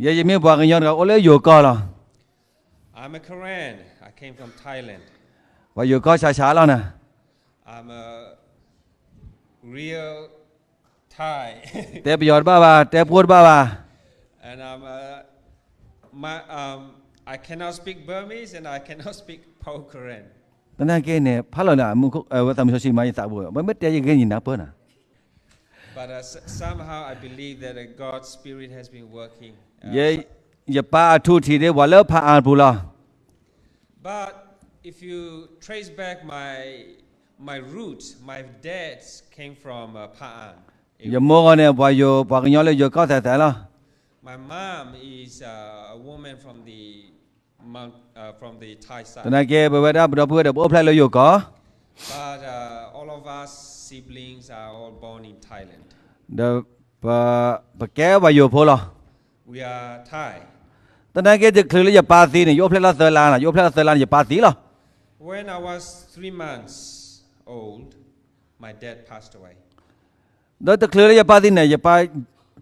ယဲယမ့ၢ်ပှၤကညီတဂၤအိၣ်လၢယိၤကီၢ်လီၤ. I'm a Karen. I came from Thailand. ပှၤယိၤကီၢ်ဆးဆးလီၤနၤ. I'm a real Thai. တဲပယီၤတဘၣ်ဘၣ်, တဲပှိၢ်တဘၣ်ဘၣ်. And I'm a, my, um, I cannot speak Burmese and I cannot speak Pao Karen. သနာ်က့န့ၣ် ဖးလီၤလၢ ဝဲသးမုၢ်စီဆှံမၤယသးဘိ, ဝဲမ့ၢ်တဲယဂ့ၢ်ညီနၢ်ပၢၢ်နၤ. But uh, s- somehow I believe that uh, God's Spirit has been working. Uh, ယ ယပၢ်အထူးထံးဒ်ပှၤလၢဖးအၣ်ပူၤလီၤ. But if you trace back my my roots, my dad's came from uh, Pa'an. ယမိၢ်ဂီၢ်န့ၣ် ပှၤယိၤ ပှၤကညီလၢယိၤကီၢ်သဲးသဲးလီၤ. My mom is uh, a woman from the mount, uh, from the Thai side. သနာ်က့ ပဝဲဒၣ်ပဒီပုၢ်ဝဲၢ်ဒီး ပအိၣ်ဖျဲၣ်လၢယိၤကီၢ်, But uh, all of us siblings are all born in Thailand. ဒီးပ ပကဲပှၤယိၤဖိလီၤ. We are Thai. သနာ်က့ တချုးလၢယပၢ်သံန့ၣ် ယအိၣ်ဖျဲၣ်လၢသၢလါနၤ, ယအိၣ်ဖျဲၣ်လၢသၢလါန့ၣ် ယပၢ်သံလီၤ. When I was three months old, my dad passed away. ဒီးတချုးလၢယပၢ်သံန့ၣ် ယပၢ်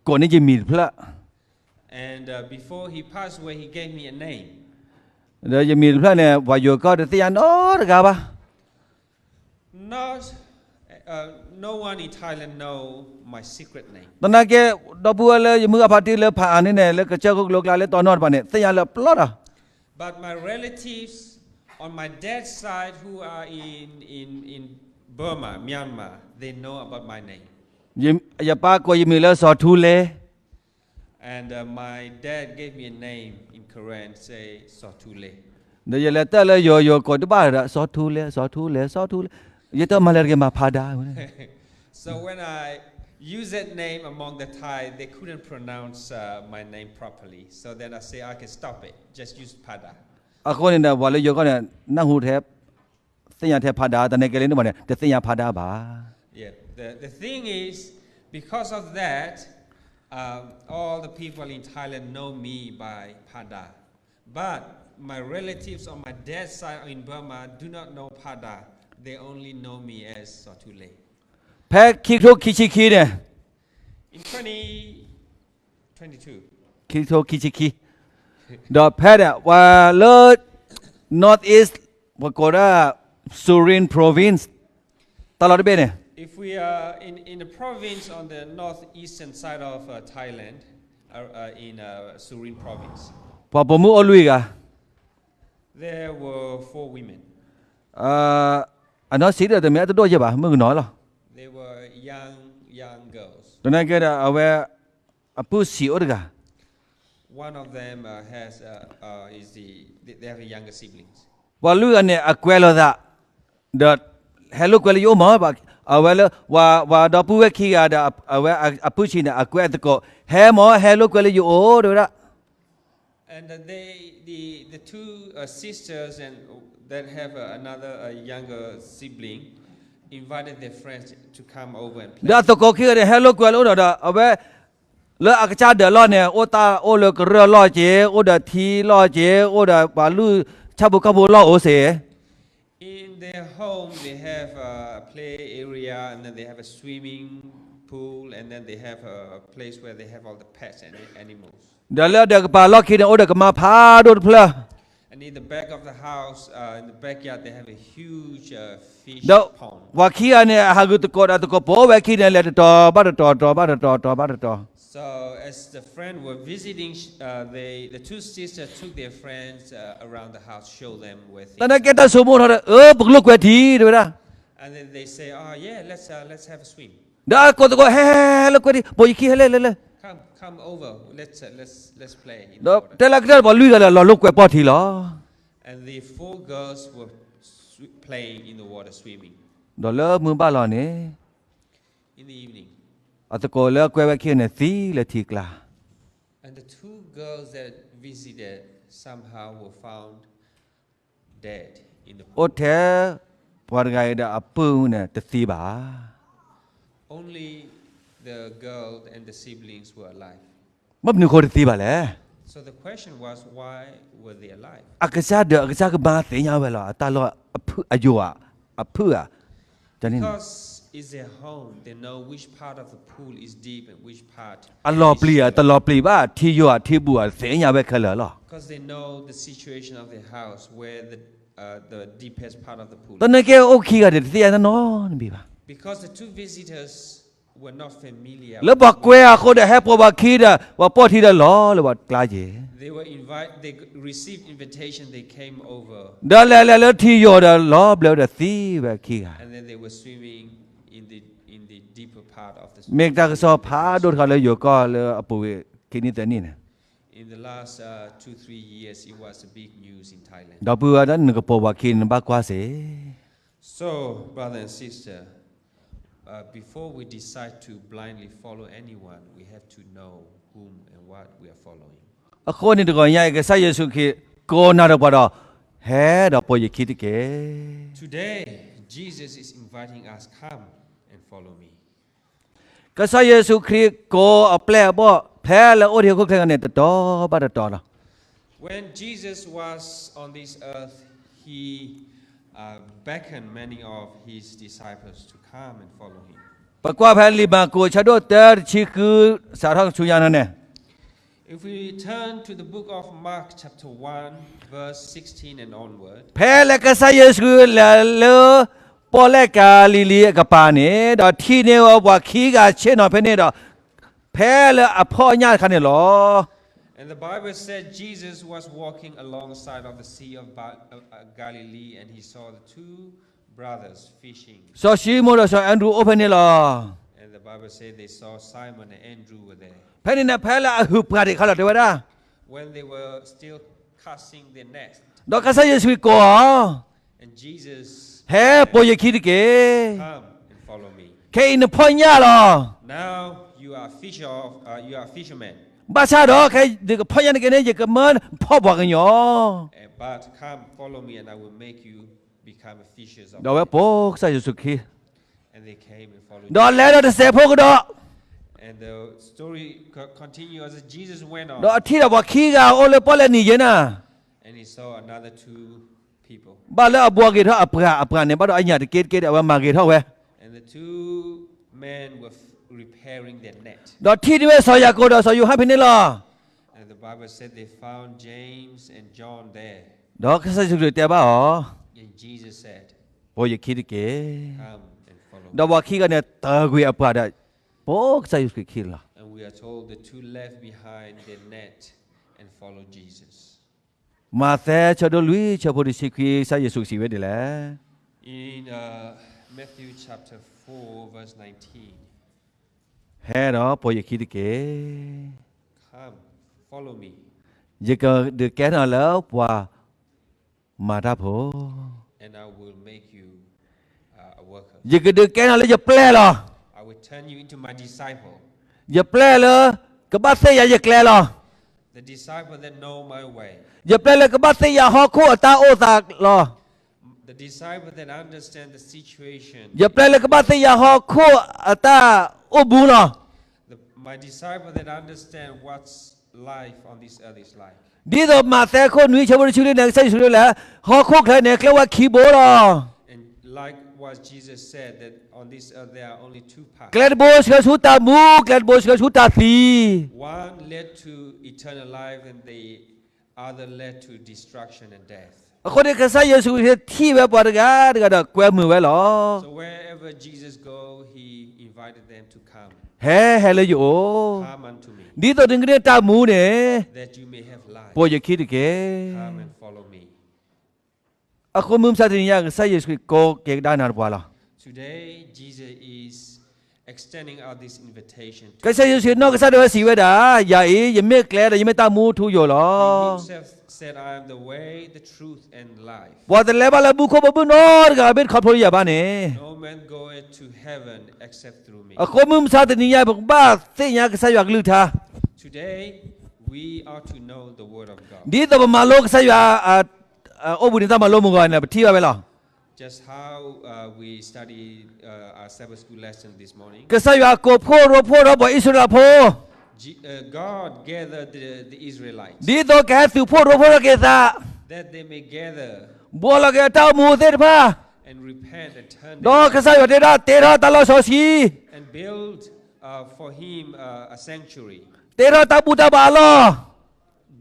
ကိးန့ၢ်ယမံၤတဖျၢၣ်. And uh, before he passed away, he gave me a name. ဒီးယမံၤတဖျၢၣ်န့ၣ် ပှၤယိၤကီၢ်တသ့ၣ်ညါနီတဂၤဘၣ်. Not, uh, no one in Thailand know my secret name. သနာ်က့ ဒီပုၢ်ဝဲၢ်လၢယမုၢ်ဂၢ်ဖါတံၢ်လၢဖးအၣ်န့ၣ်န့ၣ် လၢကစၢၢ်ခိၣ်ကလိကျါလၢတီနီတပၤန့ၣ် သ့ၣ်ညါလၢပျီဒီး But my relatives on my dad's side who are in, in, in Burma, Myanmar, they know about my name. ယ ယပၢ်ကိးယမံၤလၢစီၤထူလဲ. And uh, my dad gave me a name in Karen, say Sotule. ဒီးယလဲၤတၢ်လၢယိၤ ယိၤကိးတဘၣ်ဒီး စီၤထူလဲ စီၤထူလဲ စီၤထူလဲ, ယတမၤလၢတဂ့ၤ မၤဖးဒါဝဲ. So when I use that name among the Thai, they couldn't pronounce uh, my name properly. So then I say, okay, stop it. Just use Pada. အဃိန့ၣ်ဒီး ပှၤလၢယိၤကီၢ်န့ၣ် နၢ်ဟူထဲ သ့ၣ်ညါထဲဖးဒါ, သနာ်က့လၢန့ၣ်ဘၣ်န့ၣ် တသ့ၣ်ညါဖးဒါဘၣ်. Yeah, the, the thing is, because of that, um, all the people in Thailand know me by Pada. But my relatives on my dad's side in Burma do not know Pada. They only know me as Sotule. ဖဲခံကထိခံဆံခံန့ၣ် In twenty twenty-two. ခံကထိခံဆံခံ, ဒီးဖဲန့ၣ် ပှၤလၢ North East ပှၤကိးဒၣ် Surin Province တၢ်လီၢ်တဘ့ၣ်န့ၣ် If we are in, in the province on the northeastern side of uh, Thailand, uh, uh, in uh, Surin province, ပှၤပိာ်မုၣ်အိၣ်လွံၢ်ဂၤ, there were four women. အနီၢ်ဆံးဒီးတမ့ၢ်အတဒိၣ်ယဲၢ်ဘၣ်, မုၣ်ကနီၤလီၤ. They were young, young girls. သနာ်က့ဒီး အဝဲ အပုၢ်ဆံးအိၣ်တဂၤ. One of them uh, has, uh, uh, is the, they they have a younger siblings. ပှၤလွံၢ်ဂၤန့ၣ် အကွဲလိာ်သး, ဒီး ဟဲလိာ်ကွဲလၢယအိၣ်မး, အဝဲလၢ ပှၤ ပှၤဒီပုၢ်ဝဲၢ်ခံဂၤဒီး အဝဲအပုၢ်ဆံးန့ၣ် အကွဲအသကိး, ဟဲမး ဟဲလိာ်ကွဲလၢယအိၣ် တဲဝဲဒၣ်. And uh, they, the, the two uh, sisters and that have uh, another uh, younger sibling invited their friends to come over and play. ဒီးအသကိးခံဂၤန့ၣ် ဟဲလိာ်ကွဲလၢအိၣ်ဒီး အဝဲ လၢအကစၢ်ဒၢးလီၢ်န့ၣ် အိၣ်တၢ်အိၣ်လၢကရၢၢ်လီၢ်က့ၤ, အိၣ်ဒီးထံလီၢ်က့ၤ, အိၣ်ဒီးပှၤလုၢ်ဆၣ်ဖိကီၢ်ဖိလီၢ်အိၣ်စ့ၢ်. In their home, they have a play area and then they have a swimming pool and then they have a place where they have all the pets and animals. ဒီးလၢအဒၢးကပၤလီၢ်ခံန့ၣ် အိၣ်ဒီးကမါဖးဒိၣ်တဖျၢၣ်. And in the back of the house, uh, in the backyard, they have a huge uh, fish ဒီး pond. ပှၤခံဂၤန့ၣ် အဟးဂုာ်သကိးဒီးသကိးပိာ်ဝဲခံန့ၣ် လဲၤတတီၤဘၣ်တတီၤ တီၤဘၣ်တတီၤ တီၤဘၣ်တတီၤ. So as the friend were visiting, sh- uh, they, the two sisters took their friends uh, around the house, show them where things သနာ်က့ are. တၢ်ဆိကမိၣ်ထီၣ်ဒီး အၢ ပကလိာ်ကွဲထံ တဲဝဲဒၣ်. And then they say, oh yeah, let's, uh, let's have a swim. ဒီးအကိးသကိး ဟဲ ဟဲ ဟဲ လိာ်ကွဲထံ ပိာ်ယခံ ဟဲ လဲၤ လဲၤ လဲၤ Come, come over, let's, uh, let's, let's play in the ဒီး water. တဲလၢကတၢၢ်ဒီး ပှၤလွံၢ်ဂၤဒီး လီၤလိာ်ကွဲပီၢ်ထံလီၤ. And the four girls were sw- playing in the water, swimming. ဒီးလၢမုၢ်ဘၣ်လီၤန့ၣ် In the evening, အသကိးလၢကွဲဝဲခံဂၤန့ၣ် သံလၢထံကျါ. And the two girls that visited somehow were found dead in the pool. အိၣ်ထဲ ပှၤတဂၤအံၤဒီးအပုၢ်န့ၣ်တသံဘၣ်. Only the girl and the siblings were alive. ဘၣ်မနုၤဃိတသံဘၣ်လဲၣ်. So the question was, why were they alive? အကစၢ်ဒၢး အကစၢ်ကမါသ့ၣ်ညါဝဲလီၤ အတၢ်လီၢ်အဖုၣ် အယိာ်ဧါ အဖုၣ်ဧါ. Because it's their home, they know which part of the pool is deep and which part အလီၤပျံၤဧါ တလီၤပျံၤဘၣ် ထံယိာ်ဧါ ထံဘူးဧါ သ့ၣ်ညါဝဲခဲလၢာ်လီၤ. Because they know the situation of their house, where the, uh, the deepest part of the pool is. တၢ်န့ၣ်ကဲအိၣ်ခံဂၤဒီး တသ့ၣ်ညါနီတမံၤဘၣ်. Because the two visitors လၢပှၤကွဲအဃိဒီး ဟဲပိာ်ပှၤခံဒီး ပှၤပိာ်ထံဒီးလီၤလၢပှၤကျါက့ၤ They were invite, they received invitation, they came over. ဒီးလဲၤလဲၤလၢထံယိာ်ဒီးလီၤဘျၢဝဲဒီးသံဝဲခံဂၤ And then they were swimming in the, in the deeper part of the မ့ၢ်တၢ်ကစီၣ်ဖးဒိၣ်တခါလၢယိၤကီၢ်လၢအပူၤဝဲခံနံၣ်သၢနံၣ်န့ၣ် In the last, uh, two, three years, it was a big news in Thailand. ဒီပုၢ်ဝဲၢ်ဒီးနကပိာ်ပှၤခံန့ၣ် နဘၣ်ကွၢ်စ့ၢ် So, brother and sister, uh, before we decide to blindly follow anyone, we have to know whom and what we are following. အဃိန့ၣ်တဂီၤညါအံၤ ကစၢ်ယ့ၣ်ၡူးခရံာ်ကိးနၤဒီးပှၤဒီး ဟဲဒီးပိာ်ယခံတက့ၢ်. Today, Jesus is inviting us, come and follow me. ကစၢ်ယ့ၣ်ၡူးခရံာ်ကိးအပျဲၢ်အဘီၣ် ဖဲလၢအအိၣ်တ့ၢ်ဟီၣ်ခိၣ်ချၢန့ၣ် တတီၤဘၣ်တတီၤလီၤ. When Jesus was on this earth, he, uh, beckoned many of his disciples to come and follow him. ပကွၢ်ဖဲလံာ်မၢ်ကူး ဆၢဒိၣ်တၢ တဆံဃု စးထီၣ်ဆူညါန့ၣ် If we turn to the book of Mark, chapter one, verse sixteen and onward, ဖဲလၢကစၢ်ယ့ၣ်ၡူးခရံာ်လဲၤလၢ ပီၣ်လဲၣ်ကၤလံၤလံၤအကပၤန့ၣ် ဒီးထံၣ်န့ၢ်ဝဲပှၤခံဂၤဆ့ၣ်နီၤဖဲန့ၣ်ဒီး ဖဲလၢအဖီၣ်ညၣ်တခါန့ၣ်လီၤ. And the Bible said Jesus was walking alongside of the Sea of Ba-, uh, uh, Galilee, and he saw the two brothers fishing. စီၤၡံမိၣ်ဒီးစီၤအဲၣ်ဒြူးအိၣ်ဖဲန့ၣ်လီၤ. And the Bible said they saw Simon and Andrew were there. ဖဲန့ၣ်န့ၣ် ဖဲလၢအဟုးပှၤဒံးအခါလီၤ တဲဝဲဒၣ် When they were still casting their net. ဒီးကစၢ်ယ့ၣ်ၡူးခရံာ်ကိးအီၤ And Jesus said, ဟဲပိာ်ယခံတက့ၢ်. Come and follow me. ခဲအံၤနဖီၣ်ညၣ်လီၤ. Now you are fisher of, uh, you are fishermen. ဘၣ်ဆၣ်ဒီး ခဲအံၤနကဖီၣ်ညၣ်တက့ၢ်န့ၣ် ယကမၢဖီၣ်ပှၤကညီ And, but come, follow me, and I will make you become a fishers of men. ဒီးအဝဲပိာ်ကစၢ်ယ့ၣ်ၡူးခရံာ် And they came and followed Jesus. ဒီးလဲၤဒီးတစဲးဖိကဒီး And the story co-, continued as Jesus went on. ဒီးအထံၣ်ဒီးပှၤခံဂၤအိၣ်လၢပီၣ်လဲၣ်နံၤယဲနၤ And he saw another two people. ဘၣ်လၢအဘှီဂ့ၤထီၣ်အပှၤ, အပှၤန့ၣ် ဘၣ်ဒီးအညၣ်တက့ၢ်တက့ၢ်ဒီး အဝဲမၤဂ့ၤထီၣ်ဝဲ. And the two men were f-, repairing their net. ဒီးထံၣ်န့ၢ်ဝဲစီၤယၤကိာ်ဒီးစီၤယိၤဟၣ်ဖဲန့ၣ်လီၤ. And the Bible said they found James and John there. ဒီးကစၢ်ယ့ၣ်ၡူးခရံာ်တဲဘၣ်အီၤ, And Jesus said, ပိာ်ယခံတက့ၢ်. Come and follow me. ဒီးပှၤခံဂၤန့ၣ် တဂ့ၤအပှၤဒီး ပိာ်ကစၢ်ယ့ၣ်ၡူးခရံာ်ခံလီၤ. And we are told the two left behind their net and followed Jesus. မးသဲ ဆၢဒိၣ်လွံၢ် ဆၢဖိတဆံခွံ ကစၢ်ယ့ၣ်ၡူးစံးဝဲဒ်လဲၣ်. In, uh, Matthew chapter four, verse nineteen. ဟဲဒီးပိာ်ယခံတက့ၢ်. Come, follow me. ယကဒုးကဲထီၣ်နၤလၢပှၤမၤတၢ်ဖိ And I will make you, uh, a worker. ယကဒုးကဲထီၣ်နၤလၢယပျဲၢ်လီၤ. I will turn you into my disciple. ယပျဲၢ်လၢကဘၣ်သ့ၣ်ညါယကျဲလီၤ. The disciple that know my way. ယပျဲၢ်လၢကဘၣ်သ့ၣ်ညါဟီၣ်ခိၣ်အတၢ်အိၣ်သးလီၤ. The disciple that understand the situation. ယပျဲၢ်လၢကဘၣ်သ့ၣ်ညါဟီၣ်ခိၣ်အတၢ်အိၣ်မူလီၤ. The, my disciple that understand what's life on this earth is like. ဒ်သိးမးသဲခိၣ်နွံဆၢဖိတဆံလွံၢ်န့ၣ် ကစၢ်ယ့ၣ်ၡူးခရံာ်လၢ ဟီၣ်ခိၣ်ချၢန့ၣ် ကျဲဝဲခံဘိလီၤ. And like what Jesus said, that on this earth there are only two paths. ကျဲတဘိဆှၢဆူတၢ်မူ, ကျဲတဘိဆှၢဆူတၢ်သံ. One led to eternal life and the other led to destruction and death. အဃိန့ၣ် ကစၢ်ယ့ၣ်ၡူးခရံာ်ထံၣ်ဝဲပှၤတဂၤတဂၤဒီးကွဲမုာ်ဝဲလီၤ. So wherever Jesus go, he invited them to come. ဟဲ ဟဲလၢယအိၣ်, Come unto me, ဒ်သိးနကန့ၢ်တၢ်မူန့ၣ် that you may have life. ပိာ်ယခံတက့ၢ်. Come and follow me. အဃိမုၢ်မဆါတနံၤညါ ကစၢ်ယ့ၣ်ၡူးခရံာ်ကိးက့ၤကဒါနၤတပှၤလီၤ. Today, Jesus is extending out this invitation to ကစၢ်ယ့ၣ်ၡူးခရံာ်နီၢ်ကစၢ်ဒၣ်ဝဲစံးဝဲဒၣ်, ယၤအံၤ ယမ့ၢ်ကျဲဒီး ယမ့ၢ်တၢ်မူထူယိာ်လီၤ. He himself said, I am the way, the truth, and life. ပှၤတလဲၤဘၣ်လၢမူခိၣ်ဘီမုၢ်နီတဂၤ မ့ၢ်တခီဖျိယၤဘၣ်န့ၣ်, No man goeth to heaven except through me. အဃိမုၢ်မဆါတနံၤညါ ပကဘၣ်သ့ၣ်ညါကစၢ်ယွၤကလုၢ်ကထါ Today, we are to know the word of God. ဒ်သိးပမၤလိကစၢ်ယွၤ အ အအိၣ်ဘှံးနံၤတၢ်မၤလိမုၢ်ဂီၤန့ၣ် ပထံၣ်ဘၣ်ဝဲလီၤ. Just how, uh, we study, uh, our Sabbath school lesson this morning. ကစၢ်ယွၤကိးဖှိၣ်ရိဖှိၣ်ထီၣ်ပှၤအံၣ်စရ့လးဖိ, Je-, uh, God gathered the, the Israelites. ဒ်သိးကဟဲသုးဖှိၣ်ရိဖှိၣ်ထီၣ်က့ၤသး, That they may gather. ဘှီလီၤက့ၤအတၢ်အိၣ်မူသ့ၣ်တဖၣ်. and repent and turn ဒီးကစၢ်ယွၤတဲဒၣ် တဲထီၣ်တၢ်လီၢ်စီဆှံ, and build uh, for him uh, a sanctuary. တဲထီၣ်တၢ်ဘူၣ်တၢ်ဘါအလီၢ်,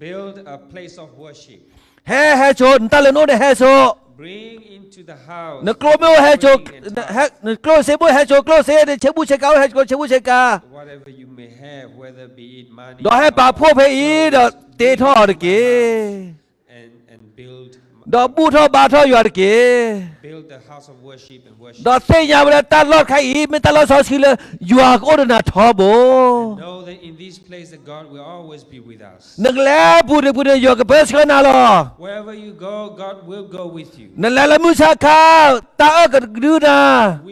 build a place of worship. ဟဲ ဟဲစိာ်, နတၢ်လၢနအိၣ်န့ၣ်ဟဲစိာ်, bring into the house, နကျိၣ်မ့ၢ်အိၣ်ဟဲစိာ်, နကျိၣ်စ့မ့ၢ်အိၣ်ဟဲစိာ်ကျိၣ်စ့, နဆ့ဘူဆ့ကၤအိၣ်ဟဲစိာ် ဆ့ဘူဆ့ကၤ, whatever you may have, whether be it money, ဒီးဟဲပာ်ဖှိၣ်ဖဲအံၤ ဒီးတ့ထီၣ်အီၤတက့ၢ်. And, and build ဒီးဘူၣ်ထီၣ်ဘါထီၣ်ယွၤတက့ၢ်. Build the house of worship and worship. ဒီးသ့ၣ်ညါဝဲလၢတၢ်လီၢ်တခါအံၤ မ့ၢ်တၢ်လီၢ်စီဆှံလၢ ယွၤကအိၣ်ဒီးနၤထီဘိ. And know that in this place that God will always be with us. နကလဲၤပူၤတပူၤန့ၣ် ယွၤကပၢဆှၢနၤလီၤ. Wherever you go, God will go with you. နလဲၤလၢမုၢ်ဆါခါ, တၢ်အၢၣ်ကဒုနၤ,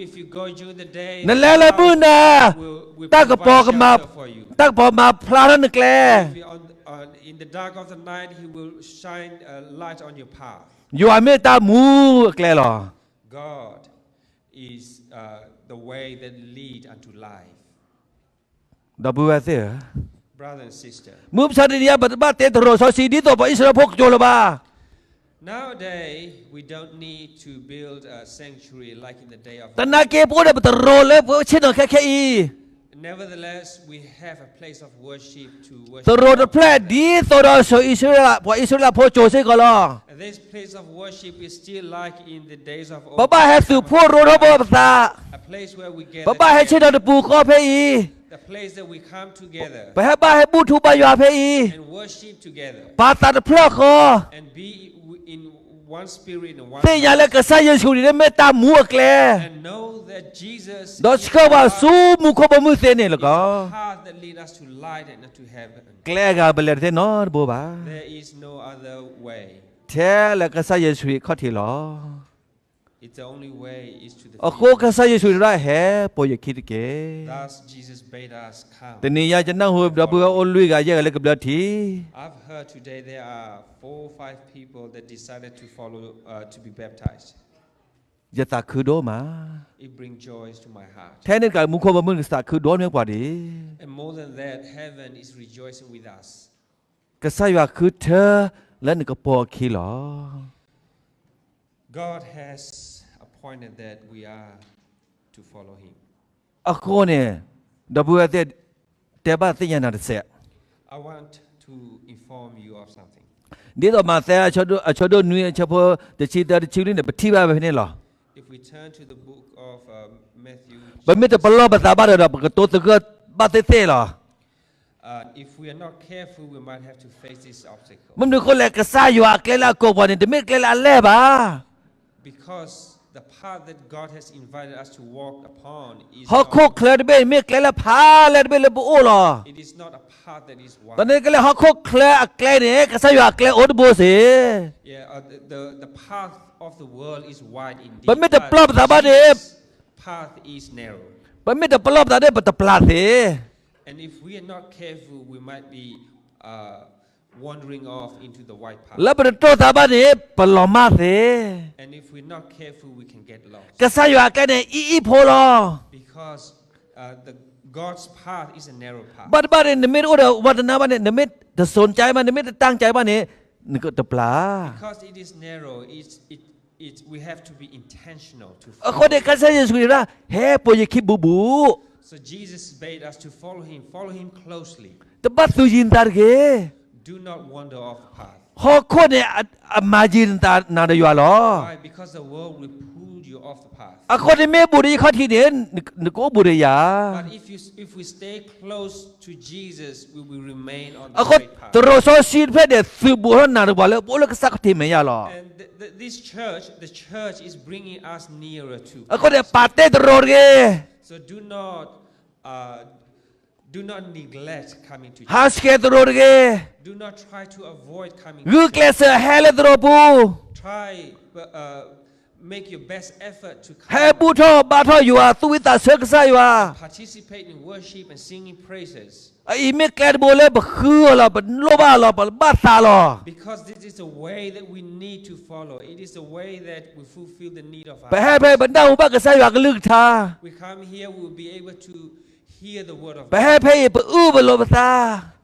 If you go during the day, နလဲၤလၢမုၢ်နၤ, God will, will တၢ်ကပီၤ provide ကမၤ, shelter for you. တၢ်ကပီၤမၤဖျါထီၣ်နကျဲ. If you on, on, in the dark of the night, He will shine a light on your path. ယွၤမ့ၢ်တၢ်မူအကျဲလီၤ. God is uh, the way that lead unto life. ဒီပုၢ်ဝဲၢ်သ့ၣ်ဧၢ, Brother and sister, မုၢ်မဆါတနံၤအံၤ ပတဘၣ်တဲတရိာ်စီဆှံ ဒ်သိးပှၤအံၣ်စရ့လးဖိကၠိလၢၤဘၣ်. Nowadays, we don't need to build a sanctuary like in the day of သနာ်က့ ပအိၣ်ဒီးပတရိာ်လၢပဆ့ၣ်နီၤခဲခဲအံၤ Nevertheless, we have a place of worship to worship. တရိာ်တဖျၢၣ်ဒ်သိးဒီးစီၤအံၣ်စရ့လး, ပှၤအံၣ်စရ့လးဖိကၠိစ့ၢ်ကီးလီၤ. And this place of worship is still like in the days of old. ပဘၣ်ဟဲသုးဖိရိထီၣ်ဘၣ်ပသး, a place where we gather ပဘၣ်ဟဲဆ့ၣ်နီၤတပူၤဃီဖဲအံၤ, together, the place that we come together ပဟဲဘၣ်ဟဲဘူၣ်ထူဘါယွၤဖဲအံၤ, and worship together. ပာ်သးတဖျၢၣ်ဃီ, and be in one spirit and one သ့ၣ်ညါလၢကစၢ်ယ့ၣ်ၡူးန့ၣ်မ့ၢ်တၢ်မူအကျဲ, and know that Jesus ဒီးဆှၢပှၤဆူမူခိၣ်ဘီမုၢ်သ့န့ၣ်လီၤကီး. The path that leads us to light and to heaven. ကျဲအဂၤပလဲၤတသ့နီတဘိဘၣ်. There is no other way. ထဲလၢကစၢ်ယ့ၣ်ၡူးအခီၣ်ထံးလီၤ. It's the only way is to the အဃိကစၢ်ယ့ၣ်ၡူးန့ၣ်ဒၣ်ဟဲပိာ်ယခံတက့ၢ်. Thus Jesus bade us come. တနံၤညါယနၢ်ဟူဒီပုၢ်ဝဲၢ်အိၣ်လွံၢ်ဂၤယဲၢ်ဂၤလၢကဘျၢထံ I've heard today there are four, five people that decided to follow, uh, to be baptized. ယသးခုဒိၣ်မး. It brings joy to my heart. ထဲန့ၣ်တကး မူခိၣ်ဘီမုၢ်ကသးခုဒိၣ်န့ၢ်ပှၤဒံး. And more than that, heaven is rejoicing with us. ကစၢ်ယွၤဃုထၢလၢနကပိာ်အခံလီၤ. God has appointed that we are to follow him. အဃိန့ၣ် ဒီပုၢ်ဝဲၢ်သ့ၣ် တဲဘၣ်သ့ၣ်ညါနၤတစဲး, I want to inform you of something. ဒ်သိးမးသဲအဆၢဒိၣ်နွံ အဆၢဖိတဆံသၢ တဆံလွံၢ်န့ၣ် ပထံၣ်ဘၣ်ဝဲဖဲန့ၣ်လီၤ. If we turn to the book of uh, Matthew, ပမ့ၢ်တပလီၢ်ပသးဘၣ်ဒီး ပကတိသဂၢၢ်ဘၣ်သ့ၣ်သ့ၣ်လီၤ. Uh, if we are not careful, we might have to face this obstacle. မနုၤအဃိလဲၣ်, ကစၢ်ယွၤအကျဲလၢအကိးပှၤန့ၣ် တမ့ၢ်ကျဲလၢအလဲၢ်ဘၣ်. Because the path that God has invited us to walk upon is ဟီၣ်ခိၣ်ချၢတဘ့ၣ်န့ၣ် မ့ၢ်ကျဲလၢဖးလဲၢ်တဘ့ၣ်လၢပအိၣ်လီၤ. It is not a path that is wide. သနာ်က့လၢဟီၣ်ခိၣ်ချၢအကျဲန့ၣ် ကစၢ်ယွၤအကျဲအိၣ်တဘိစ့ၢ်. Yeah, uh, the, the, the path of the world is wide indeed, ပမ့ၢ်တပလီၢ်ပသးဘၣ်န့ၣ်, but Jesus' path is narrow. ပမ့ၢ်တပလီၢ်ပသးန့ၣ် ပတပျၢ်သ့. And if we are not careful, we might be uh, wandering off into the wide path. လၢပတတိၢ်သးဘၣ်န့ၣ် ပလီၤမၢ်သ့. And if we're not careful, we can get lost. ကစၢ်ယွၤအကျဲန့ၣ် အံၣ်အံၣ်ဖိလီၤ. Because uh, the, God's path is a narrow path. ဘၣ်တဘၣ်န့ၣ် နမ့ၢ်တအိၣ်ဒီးဝါတနါဘၣ်န့ၣ်, နမ့ၢ်တစူၢ်ကါဘၣ်, နမ့ၢ်တတၢ်ကါဘၣ်န့ၣ် နကတပျၢ်. Because it is narrow, it's, it, it, we have to be intentional to follow. အဃိန့ၣ် ကစၢ်ယ့ၣ်ၡူးန့ၣ်ဒၣ် ဟဲပိာ်ယခံဘူးဘူး. So Jesus bade us to follow him, follow him closely. တဘၣ်သူၣ်ယံၤနသးတဂ့ၤ. Do not wander off the path. ဟီၣ်ခိၣ်န့ၣ် အမၤယံၤနသးနၤဒီးယွၤလီၤ. Why? Because the world will pull you off the path. အဃိန့ၣ်မ့ၢ်ဘူးဒီးယခီၣ်ထံးန့ၣ် နကအိၣ်ဘူးဒီးယၤ. But if you, if we stay close to Jesus, we will remain on the straight path. အဃိ တရိာ်စီဆှံတဖျၢၣ်န့ၣ် သုးဘူးထီၣ်နၤဒီးပှၤလၢပအိၣ်လၢကစၢ်ခီၣ်ထံးမဲာ်ညါလီၤ. And th-, th-, this church, the church is bringing us nearer to Christ. အဃိန့ၣ် ပာ်တ့ၢ်တရိာ်တဂ့ၤ. So do not, uh, do not neglect coming to church. ဟးဆှဲးတရိာ်တဂ့ၤ. Do not try to avoid coming to church. ဂုာ်ကျဲးစၢးဟဲလၢတရိာ်ပူၤ. Try, uh, make your best effort to come. ဟဲဘူၣ်ထီၣ်ဘါထီၣ်ယွၤ, သူၣ်ဝံၣ်သးဆၢကစၢ်ယွၤ. Participate in worship and singing praises. အအံၤမ့ၢ်ကျဲတဘိလၢပဃုအီၤလီၤ, ပလိၣ်ဘၣ်အီၤလီၤ, ပဘၣ်သးလီၤ. Because this is the way that we need to follow. It is the way that we fulfill the need of our hearts. ပဟဲဖဲ ပနၢ်ဟူဘၣ်ကစၢ်ယွၤကလုၢ်ကထါ. We come here, we will be able to hear the word of God. ပဟဲဖဲအံၤ ပအုၣ်ပလီၢ်ပသး.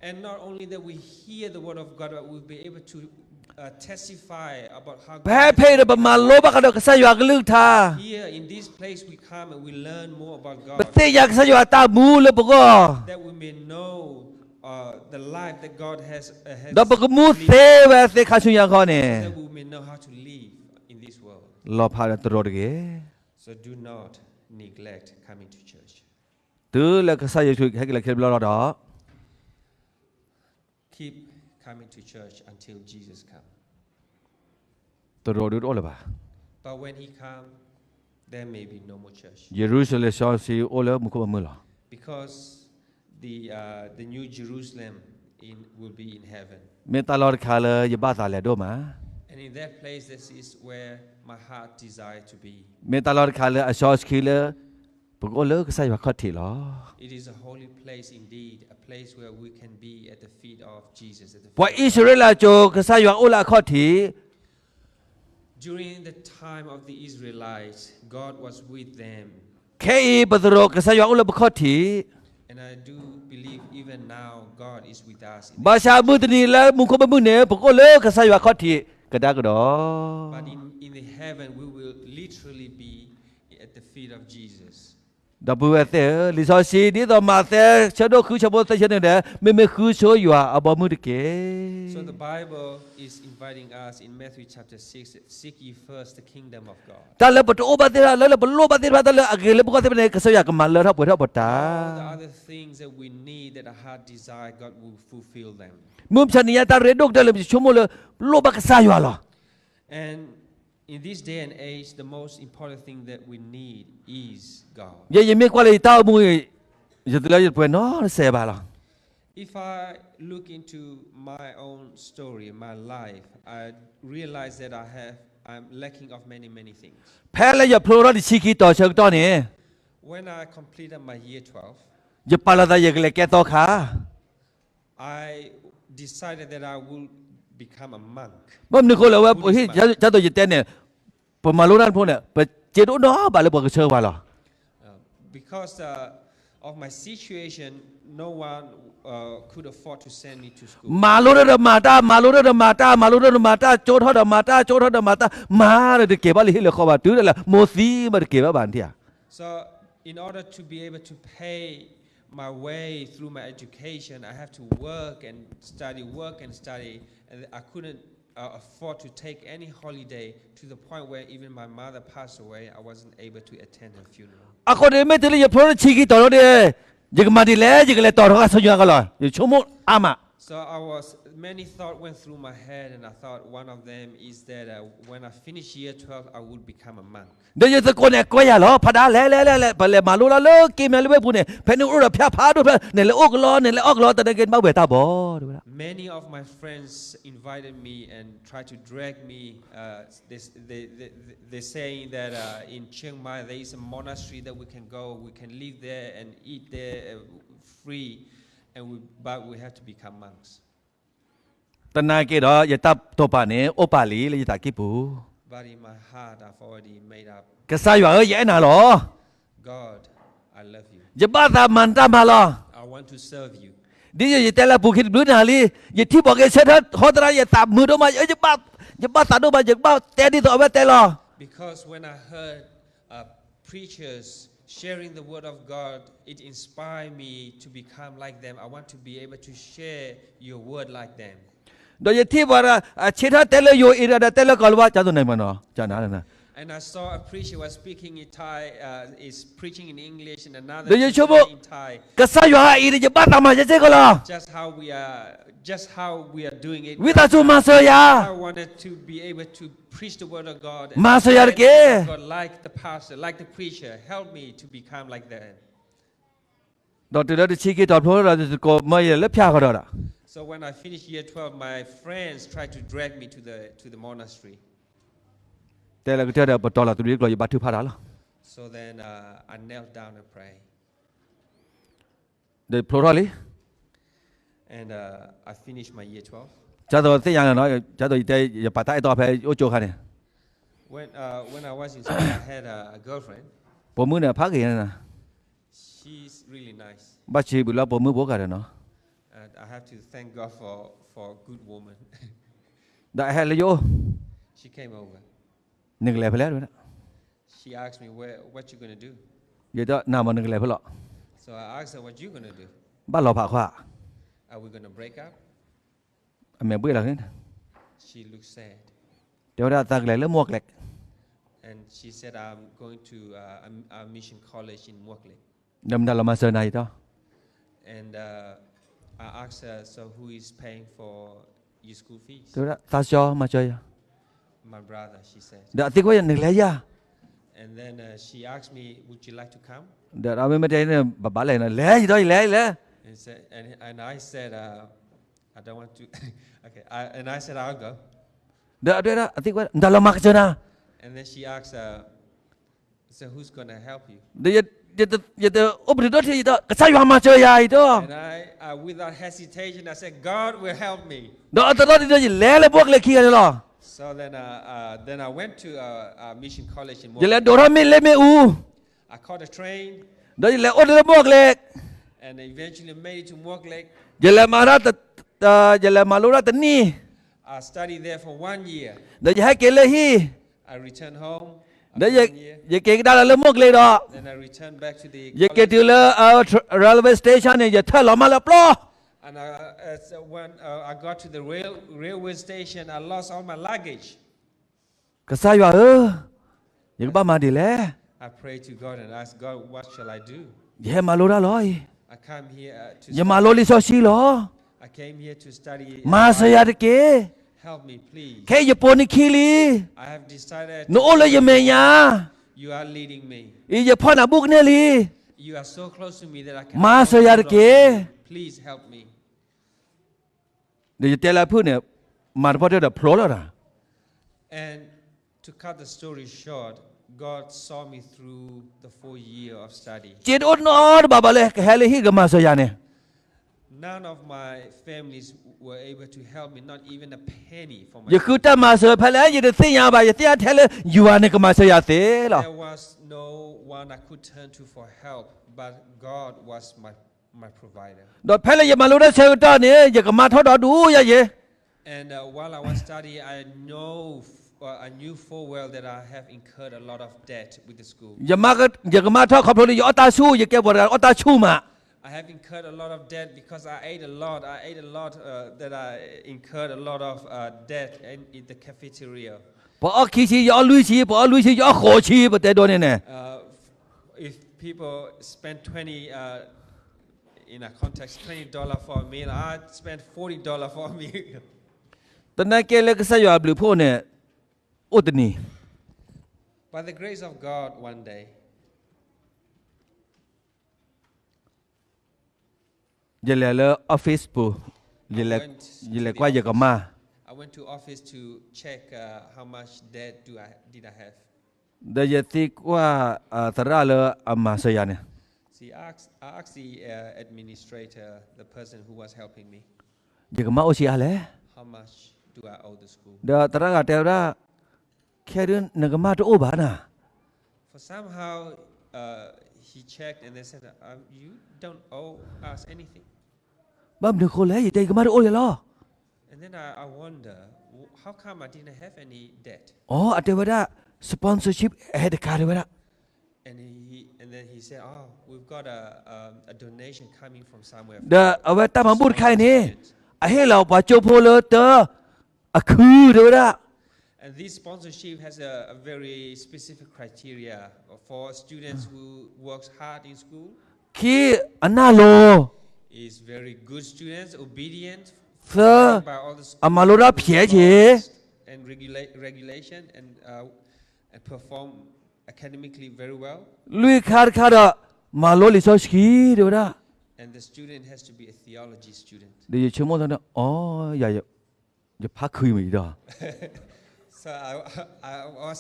And not only that we hear the word of God, but we'll be able to ဖဲဖဲအံၤဒီး ပမၤလိဘၣ်ဃးဒီးကစၢ်ယွၤအကလုၢ်ကထါ, ပသ့ၣ်ညါကစၢ်ယွၤအတၢ်မူလၢပဂီၢ်, ဒီးပကမူသ့ဝဲသ့ခါဆူညါခီန့ၣ်, လီၤဖးဒီးတရီတဂ့ၤ. တုၤလၢကစၢ်ယ့ၣ်ၡူးဟဲက့ၤလၢခံတဘျီလီၤဒီး တရီဒုတအိၣ်လၢၤဘၣ်. ယရူၤၡလ့ၣ်စီဆှံအိၣ်လၢမူခိၣ်ဘီမုၢ်လီၤ. The New Jerusalem in, will be in heaven. မ့ၢ်တၢ်လီၢ်တခါလၢယဘၣ်သးလဲၤဒိၣ်မး, မ့ၢ်တၢ်လီၢ်တခါလၢယဘၣ်သးလဲၤဒိၣ်မး, မ့ၢ်တၢ်လီၢ်တခါလၢအစီဆှံလၢ ပကအိၣ်လၢကစၢ်ယွၤခီၣ်ထံးလီၤ. It is a holy place indeed, a place where we can be at the feet of Jesus, at the feet of God. ပှၤအံၣ်စရ့လးကၠိ ကစၢ်ယွၤအိၣ်လၢအခီၣ်ထံး, During the time of the Israelites, God was with them. ခဲအံၤပသရိာ်ကစၢ်ယွၤအိၣ်လၢပခီၣ်ထံး, And I do believe even now God is with us in the ဘၣ်ဆၣ်မုၢ်တနံၤလၢမူခိၣ်ဘီမုၢ်န့ၣ် ပကအိၣ်လၢကစၢ်ယွၤခီၣ်ထံးကဒါကဒီး. But in, in the heaven, we will literally be at the feet of Jesus. ဒီပုၢ်ဝဲၢ်သ့ၣ်ဧၢ, လံာ်စီဆှံဒ်သိးမးသဲဆၢဒိၣ်ဃုဆၢဖိသၢဆၢန့ၣ်ဒီး မ့မ့ၢ်ဃုဆိယွၤအဘီမုၢ်တက့ၢ်. So the Bible is inviting us in Matthew chapter six, seek ye first the kingdom of God. တၢ်လၢပတအိၣ်ဘၣ်သ့ၣ်တဖၣ်, လၢလၢပလိၣ်ဘၣ်သ့ၣ်တဖၣ်, တၢ်လၢအဂ့ၤလၢပဂီၢ်သ့ၣ်တဖၣ်န့ၣ် ကစၢ်ယွၤကမၤလၢထီၣ်ပှဲၤထီၣ်ပတၢ်. All the other things that we need, that our heart desire, God will fulfill them. မုၢ်မဆါတနံၤညါတၢ်ရ့ဒိၣ်ကတၢၢ်လၢပဆိကမိၣ်လၢ ပလိၣ်ဘၣ်ကစၢ်ယွၤလီၤ. And in this day and age, the most important thing that we need is God. ယဲယမ့ၢ်ကွၢ်လၢယတၢ်အိၣ်မူအံၤ, ယတလၢယပှဲၤနီတစဲးဘၣ်လီၤ. If I look into my own story, my life, I realize that I have, I'm lacking of many, many things. ဖဲလၢယဖျိထီၣ်တဆံခံတီၤဆၢကတီၢ်န့ၣ်, When I completed my year twelve, ယပာ်လီၤသးယကလဲၤကဲသီခါ I decided that I will become a monk, ဘၣ်မနုၤအဃိလဲၣ်, ဝဲ Buddhist monk. ဒ်သိးယတဲန့ၣ်, ပမၤလိတၢ်ဖိန့ၣ် ပစ့ဒိၣ်နီၢ်ဘၣ်လၢပှၤကဆှၢပှၤလီၤ. Uh, because, uh, of my situation, no one, uh, could afford to send me to school. မၤလိတၢ်ဒီးမၤတၢ်, မၤလိတၢ်ဒီးမၤတၢ်, မၤလိတၢ်ဒီးမၤတၢ်, ကၠိထီၣ်ဒီးမၤတၢ်, ကၠိထီၣ်ဒီးမၤတၢ်, မၤဒီးတကဲဘၣ်လၢဟံၣ်လၢဃီဘၣ်, တုၤဒၣ်လဲာ်မိၢ်သံမးတကဲဘၣ်ဘၣ်န့ၣ်ဧါ. So, in order to be able to pay my way through my education, I have to work and study, work and study, and I couldn't, uh, afford to take any holiday to the point where even my mother passed away, I wasn't able to attend her funeral. အဃိန့ၣ် မ့ၢ်တုၤလၢယဖျိထီၣ်တဆံခံတီၤလီၤဒီး, ယကမၤဒ်လဲၣ်, ယကလဲၤတီၤထီၣ်ကစၢ်ယွၤကလီၤ, ယဆိကမိၣ်အါမး. So I was, many thought went through my head, and I thought one of them is that, uh, when I finish year twelve, I would become a monk. ဒီးယသကိးန့ၣ်ကွဲယၤလီၤ, ဖးဒၣ်လဲၤလဲၤလဲၤလဲၤ, ပလဲၤမၤလိလၢလၢက့ၤမးလၢဝ့ၢ်ပူၤန့ၣ်, ဖဲန့ၣ်အိၣ်ဒီးဖၠၣ်ဖးဒိၣ်ဖျၢၣ်, နလဲၤအိၣ်ကလီ, နလဲၤအီၣ်ကလီ, တၢ်န့ၣ်က့ၤဘၣ်ဝဲတၢ်ဘီ, တဲဝဲဒၣ်. Many of my friends invited me and tried to drag me, uh, they, they, they, they saying that, uh, in Chiang Mai there is a monastery that we can go, we can live there and eat there, uh, free, and we, but we have to become monks. သနာ်က့ဒီး ယတၢ်တိာ်ပာ်န့ၣ် အိၣ်ပာ်လံလၢယသးကံၢ်ပူၤ, But in my heart, I've already made up. ကစၢ်ယွၤဧၢ, ယအဲၣ်နၤလီၤ. God, I love you. ယဘၣ်သးမၤတၢ်မၤလီၤ. I want to serve you. ဒ်ယတဲလၢပူၤခံတဘျုးနၤလံ, ယထံၣ်ပှၤကဆၢထၢၣ်ဟီသရၣ် ယသးမုာ်ဒိၣ်မး, ယဘၣ်သးဒိၣ်မး, ယကဘၣ်တဲဒ်သိးအဝဲတဲလီၤ. Because when I heard, uh, preachers sharing the word of God, it inspired me to become like them. I want to be able to share your word like them. ဒီးယထံၣ်ပှၤဒီး အဆၢထၢၣ်တဲလၢယိၤအံၤဒီး တဲလၢကီၢ်လၢၤဘၣ်, ကၢ်သိးန့ၣ်မနီၤ, ကၢ်နၤ, And I saw a preacher was speaking in Thai, uh, is preaching in English, and another ဒီးယဆိကမိၣ်, ကစၢ်ယွၤအံၤဒီး ယဘၣ်သးမၤယဲစ့ၢ်ကီးလီၤ. Just how we are, just how we are doing it. ဝံသးစူၤမၤစၢၤယၤ. I wanted to be able to preach the word of God, မၤစၢၤယၤတက့ၢ်. God, like the pastor, like the preacher, help me to become like that. ဒီးတုၤလၢတဆံခံတီၤဖျိဒီး ယသကိးမၢယၤလၢဖၠၣ်ဃီဒီး, So when I finished year twelve, my friends tried to drag me to the, to the monastery. တဲလၢကတၢၢ်ဒီး ပတီၤလီၤသဘျ့ကျိာ် ယဘါထုကဖၣ်တၢ်လီၤ. So then, uh, I knelt down and prayed. ဒီးဖျိထီၣ်လံ. And, uh, I finished my year twelve. ကၢ်သိးသ့ၣ်ညါန့ၣ်နီၤ, ကၢ်သိးယတဲ ယပာ်တၢ်အဲၣ်တီဖဲအိၣ်ကၠိခါန့ၣ်, When, uh, when I was in school, I had a, a girlfriend. ပိာ်မုၣ်န့ၣ်ဖးဂ့ၤန့ၣ်, She's really nice. ဘၣ်ဆံးဘျုးလၢပိာ်မုၣ်ဖိဂၤဒီးနီၤ. And I have to thank God for, for a good woman. ဒီးအဟဲလၢယအိၣ်, She came over. နကလဲၤဖဲလဲၣ်, She asked me, "Where, what you gonna do?" ယတဲ, နမ့ၢ်နကလဲၤဖဲလဲၣ်, So I asked her, "What you gonna do? ဘၣ်လီၤဖးခွါ, Are we gonna break up?" အမဲာ်ဘှ့ၣ်လီၤ, She looked sad. တဲဝဲဒၣ် သးကလဲၤလၢမွၢ်ကျဲး, And she said, "I'm going to uh, a, a mission college in Mawklik." ဒီးမတၤလီၤမၤစၢၤနၤယတဲ, And uh, I asked her, "So who is paying for your school fees?" တဲဝဲဒၣ် သးစီၤမၤစၢၤယၤ, My brother, she said. ဒီးအသံကွၢ်ယၤ နကလဲၤယၤ, And then uh, she asked me, "Would you like to come?" ဒီးမ့ၢ်မ့ၢ်တဲန့ၣ် ဘၣ်ဘၣ်လဲၣ်န့ၣ် လဲၤယၤဒီး ယလဲၤယလဲၤ, And said, and, and I said, uh, "I don't want to." Okay, I, and I said, "I'll go." ဒီးအတဲဒၣ် အသံကွၢ် မတၤလီၤမၤစၢၤနၤ, And then she asked, uh, "So who's gonna help you?" ဒီးယ, ယတ, ယတအိၣ်ပတုာ်ဒိၣ်ထံ ယတဲ ကစၢ်ယွၤမၤစၢၤယၤ ယတဲ, And I, uh, without hesitation, I said, "God will help me." ဒီးအသရီၣ်ဒ်ဒီး ယလဲၤလၢမွၢ်ကျဲးခံဂၤန့ၣ်လီၤ. So then, uh, uh, then I went to uh, uh, mission college in Mawklik. ယလဲၤဒိးထီၣ်မ့ၣ်လ့မ့ၣ်အူ, I caught a train. ဒီးယလဲၤအိၣ်လၢမွၢ်ကျဲး, And eventually made it to Mawklik. ယလဲၤမၤတၢ်, ယလဲၤမၤလိတၢ်တနံၣ်, I studied there for one year. ဒီးယဟဲက့ၤလၢဟံၣ်, I returned home after one year. ဒီးယက့ၤကဒါလၢမွၢ်ကျဲးဒီး, Then I returned back to the college. ယက့ၤတုၤလၢ railway station န့ၣ် ယထၢၣ်လီၤမၢ်လၢပျီ, And uh, as, uh, when uh, I got to the rail, railway station, I lost all my luggage. ကစၢ်ယွၤဧၢ, ယကဘၣ်မၤဒ်လဲၣ်, I prayed to God and asked God, "What shall I do?" ယဟဲမၤလိတၢ်လီၤအံၤ, I come here uh, to ယမၤလိလံာ်စီဆှံလီၤ, I came here to study. မၤစၢၤယၤတက့ၢ်, Help me, please. ခဲအံၤယပိာ်နခံလံ, I have decided to, နအိၣ်လၢယမဲာ်ညါ, You are leading me. အံၤယဖီၣ်နၤဘူးကန့ၢ်လံ, You are so close to me that I can, မၤစၢၤယၤတက့ၢ်, Please help me. ဒီးယတဲလၢအဖုၣ်န့ၣ်, မၤတပီၢ်တဲဒီးဖျိလီၤဒီး, And to cut the story short, God saw me through the four year of study. စ့တအိၣ်နီတဘ့ၣ်ဘၣ်လၢ ကဟဲလၢဟံၣ်ကမၤစၢၤယၤန့ၣ်, None of my families were able to help me, not even a penny for my, ယဃုတၢ်မၤစၢၤဖဲလဲၣ် ယတသ့ၣ်ညါဘၣ်, ယသ့ၣ်ညါထဲလၢယွၤန့ၣ်ကမၤစၢၤယၤသ့လီၤ. There was no one I could turn to for help, but God was my, my provider. ဒီးဖဲလၢယမၤလိတၢ်ဆၢကတီၢ်န့ၣ် ယကမါထီၣ်ဒီဒူၣ်ယၤယဲ And uh, while I was studying, I know, uh, I knew full well that I have incurred a lot of debt with the school. ယကမါထီၣ်ခီဖျိလၢယအီၣ်တၢ်ဆူၣ်, ယကဲပှၤတဂၤအီၣ်တၢ်ဆူၣ်မး. I have incurred a lot of debt because I ate a lot. I ate a lot, uh, that I incurred a lot of uh, debt in, in the cafeteria. ပှၤအီၣ်ခံဆံ ယအီၣ်လွံၢ်ဆံ, ပှၤအီၣ်လွံၢ်ဆံ ယအီၣ်ဃိးဆံ, ပတဲဒိးန့ၣ်န့ၣ်. Uh, if people spend twenty, uh, in a context, twenty dollar for a meal, I spend forty dollar for a meal. သနာ်က့လၢကစၢ်ယွၤအဘျုးအဖှိၣ်န့ၣ် အိၣ်တနံၤ By the grace of God, one day, ယလဲၤလၢ office ပူၤ, I went to the office. ယလဲၤကွၢ်ယကမၢ်, I went to office to check uh, how much debt do I, did I have. ဒီးယသံကွၢ်သရၣ်လၢအမၤစၢၤယၤန့ၣ်, See, I asked, I asked the uh, administrator, the person who was helping me, ယကမၢ်အိၣ်ဆံးအါလဲၣ်. How much do I owe the school? ဒီးသရၣ်ဂၤတဲဝဲဒၣ်, ခဲဒုးနကမၢ်တအိၣ်ဘၣ်နၤ. For somehow uh, he checked and they said, uh, "You don't owe us anything." ဘၣ်မနုၤဃိလဲၣ်, ယတဲယကမၢ်တအိၣ်လၢၤလီၤ. And then I, I wonder, "How come I didn't have any debt?" အိ အတဲဝဲဒၣ်, sponsorship အဟဲတခါတဲဝဲဒၣ်. And he, and then he said, "Oh, we've got a, um, a donation coming from somewhere." ဒီးအဝဲတၢ်မၤဘူၣ်တခါအံၤန့ၣ်, အဟ့ၣ်လီၤပှၤကၠိဖိလၢတၢ အခုတဲဝဲဒၣ်, And this sponsorship has a, a very specific criteria for students who works hard in school, ခံ အနၢ်လိၤ, is very good students, obedient, သၢ by all the school အမၤလိတၢ်ဖျဲးက့ၤ, and regulate, regulation and uh, and perform academically very well. လွံၢ်ခါတခါဒီး မၤလိလံာ်စီဆှံတဲဝဲဒၣ်. And the student has to be a theology student. ဒီးယဆိကမိၣ်သီန့ၣ်, အိ ယၤ ယဖးခုးမ့ၢ်ဒီး So I, I was,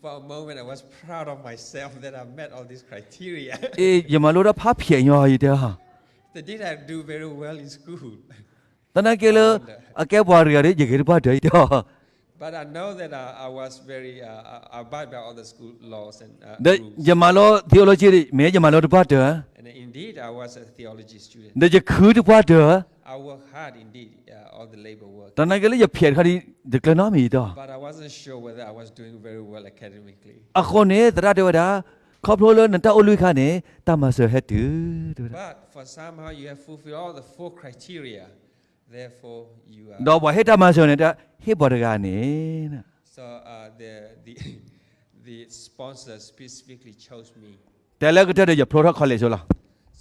for a moment, I was proud of myself that I met all these criteria. အ့ ယမၤလိတၢ်ဖးဖျဲးညီ ယတဲ, Did I do very well in school? သနာ်က့လၢ အကဲပှၤတဂၤဒီး ယဂ့ၤတပှၢ်တၢၢ် ယတဲ, But I know that I, I was very, uh, I abide by all the school laws and uh, ဒီး rules. ယမၤလိ theology ဒီး မ့ၢ်ယမၤလိတပှၢ်တၢၢ်, And indeed, I was a theology student. ဒီးယခုတပှၢ်တၢၢ်, I work hard indeed, uh, all the labor work. တနာ်က့လၢယဖျဲးတခါဒီး တကျၢၤနီတမံၤယတီၢ်. But I wasn't sure whether I was doing very well academically. အဃိန့ၣ် သရၣ်တဲဝဲဒၣ်, ခီဖျိလၢနတၢ်အိၣ်လွံၢ်ခါန့ၣ် တၢ်မၤစၢၤဟဲတုၤ, တဲဝဲဒၣ်. But for somehow you have fulfilled all the four criteria, therefore you are ဒီးပှၤဟ့ၣ်တၢ်မၤစၢၤန့ၣ် တဟ့ၣ်ပှၤတဂၤန့ၣ်. So, uh, the, the, the sponsor specifically chose me. တဲလၢကတၢၢ်ဒီးယဖျိထီၣ် college လီၤ.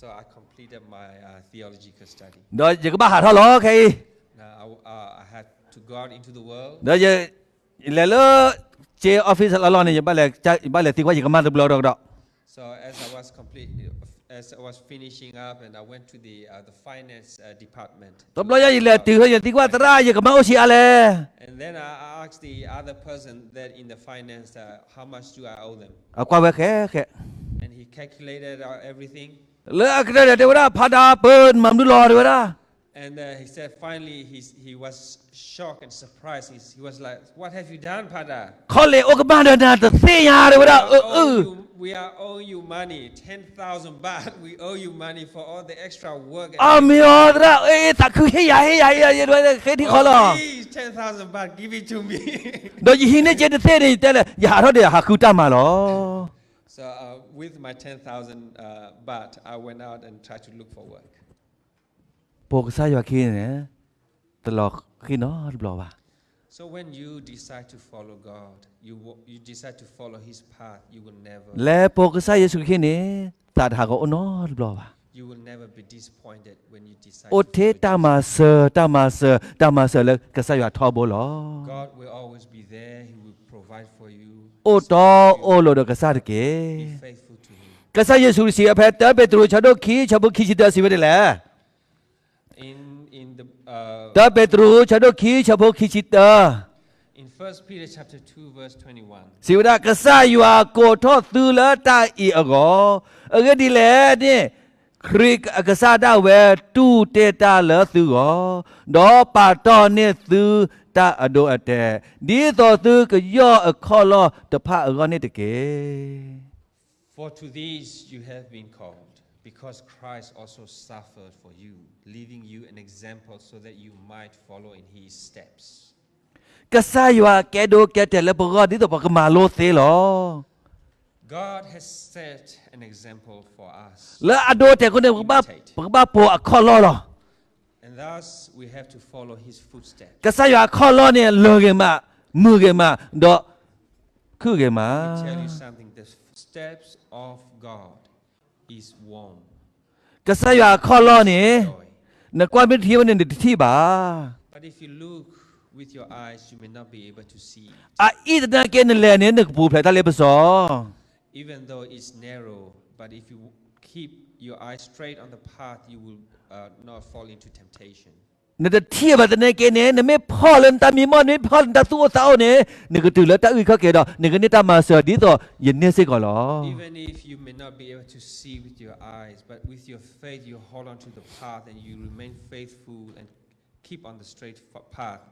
So I completed my, uh, theological study. ဒီးယကဘၣ်ဟးထီၣ်လီၤခဲအံၤ. Now I, uh, I had to go out into the world. ဒီးယ, ယလဲၤလၢ ကၠ့ office လီၢ်လီၢ်န့ၣ် ယဘၣ်လဲၤ, ယဘၣ်လဲၤသံကွၢ်ယကမၢ်တဘျီဒီးကဒီး. So as I was complete, as I was finishing up and I went to the, uh, the finance, uh, department. တဘျီယၤယလဲၤတုၤ ယသံကွၢ်သရၣ် ယကမၢ်အိၣ်ဆံးအါလဲၣ်. And then I asked the other person that in the finance, uh, how much do I owe them? အကွၢ်ဝဲဃဲဃဲ And he calculated, uh, everything. လၢအကတၢၢ်ဒီးတဲဝဲဒၣ် ဖါဒါပၢၢ် နမၤမနုၤလီၤ တဲဝဲဒၣ်. And, uh, he said finally he, he was shocked and surprised. He, he was like, "What have you done, Father?" ခီလဲၣ်အိၣ်ကမၣ်ဒီးနၤတသ့ၣ်ညါ တဲဝဲဒၣ်, အၢ, အၢ. We are owing you, we are owing you money, ten thousand baht. We owe you money for all the extra work. အမ့ၢ်အီၤသရၣ်, အ့, သးခု ဟ့ၣ်ယၤ, ဟ့ၣ်ယၤ, ဟ့ၣ်ယၤ, ယဒွဲဃ့ထံဃီလီၤ. Please, ten thousand baht, give it to me. ဒီးယဟံးန့ၢ်ကၠ့တသ့ၣ်န့ၣ် ယတဲလဲၣ်, ယဟးထီၣ်ဒီးယဟးဃုတၢ်မၤလီၤ. So, uh, with my ten thousand, uh, baht, I went out and tried to look for work. ပိာ်ကစၢ်ယွၤခံန့ၣ် တလီၤဃံၤနီတဘျီဘၣ်. So when you decide to follow God, you, you decide to follow His path, you will never လဲၤပိာ်ကစၢ်ယ့ၣ်ၡူးခရံာ်န့ၣ် သးတဟးဂီၤအိၣ်နီတဘျီဘၣ်. You will never be disappointed when you decide to follow Jesus. အိၣ်ထဲတၢ်မၤစၢၤ, တၢ်မၤစၢၤ, တၢ်မၤစၢၤလၢကစၢ်ယွၤထီဘိလီၤ. God will always be there. He will provide for you. အိၣ်တီအိၣ်လိၤဒီးကစၢ်တက့ၢ်. Be faithful to Him. ကစၢ်ယ့ၣ်ၡူးစံးဝဲဖဲ တၢပ့းတရူး ဆၢဒိၣ်ခံ ဆၢဖိခံဆံတၢ စံးဝဲဒ်လဲၣ်. In, in the, uh, တၢပ့းတရူး ဆၢဒိၣ်ခံ ဆၢဖိခံဆံတၢ in First Peter chapter two, verse twenty-one. စံးဝဲဒၣ်, ကစၢ်ယွၤကိးထီၣ်သုလၢတၢ်အံၤအဂီၢ်, အဂ့ၢ်ဒ်လဲၣ်န့ၣ် ခရံာ်အကစၢ်ဒၣ်ဝဲတူၢ်တ့ၢ်တၢ်လၢသုဂီၢ်, ဒီးပာ်တီၢ်န့ၢ်သုတၢ်အဒိအတဲာ်, ဒ်သိးသုကယီၢ်အခီၣ်လီၢ်တဖၣ်အဂီၢ်န့ၣ်တက့ၢ်. For to this you have been called, because Christ also suffered for you, leaving you an example so that you might follow in his steps. ကစၢ်ယွၤကဲဒိကဲတဲာ်လၢပဂီၢ် ဒ်သိးပကမၤလိသ့လီၤ. God has set an example for us လၢအဒိအတဲာ်အဃိန့ၣ် ပကဘၣ်ပိာ်အခီၣ်လီၢ်လီၤ. And thus we have to follow his footsteps. ကစၢ်ယွၤအခီၣ်လီၢ်န့ၣ် လၢာ်ဂ့ၤမး, မုာ်ဂ့ၤမး, ဒီးခုၣ်ဂ့ၤမး. Let me tell you something. The steps of God is warm. ကစၢ်ယွၤအခီၣ်လီၢ်န့ၣ် နကွၢ်မ့ၢ်တထံၣ်ဝဲန့ၣ် နတထံၣ်ဘၣ်. But if you look with your eyes, you may not be able to see it. အအံၤသနာ်က့နလဲၤန့ၣ် နကပူၤဖျဲးတၢ်လ့ပစီ Even though it's narrow, but if you keep your eyes straight on the path, you will, uh, not fall into temptation. နတထံၣ်ဘၣ်သနာ်က့န့ၣ် နမ့ၢ်ဖီၣ်လၢနတၢ်မံမီၢ် နမ့ၢ်ဖီၣ်လၢနတၢ်မံမီၢ် နမ့ၢ်ဖီၣ်လၢနတၢ်သူၣ်အိၣ်သးအိၣ်န့ၣ် နကတုၤလၢတၢ်အုၣ်ခီၣ်က့ၤဒီး နကန့ၢ်စ့ၢ်ကီးလီၤ. Even if you may not be able to see with your eyes, but with your faith you hold on to the path and you remain faithful and keep on the straight f-, path.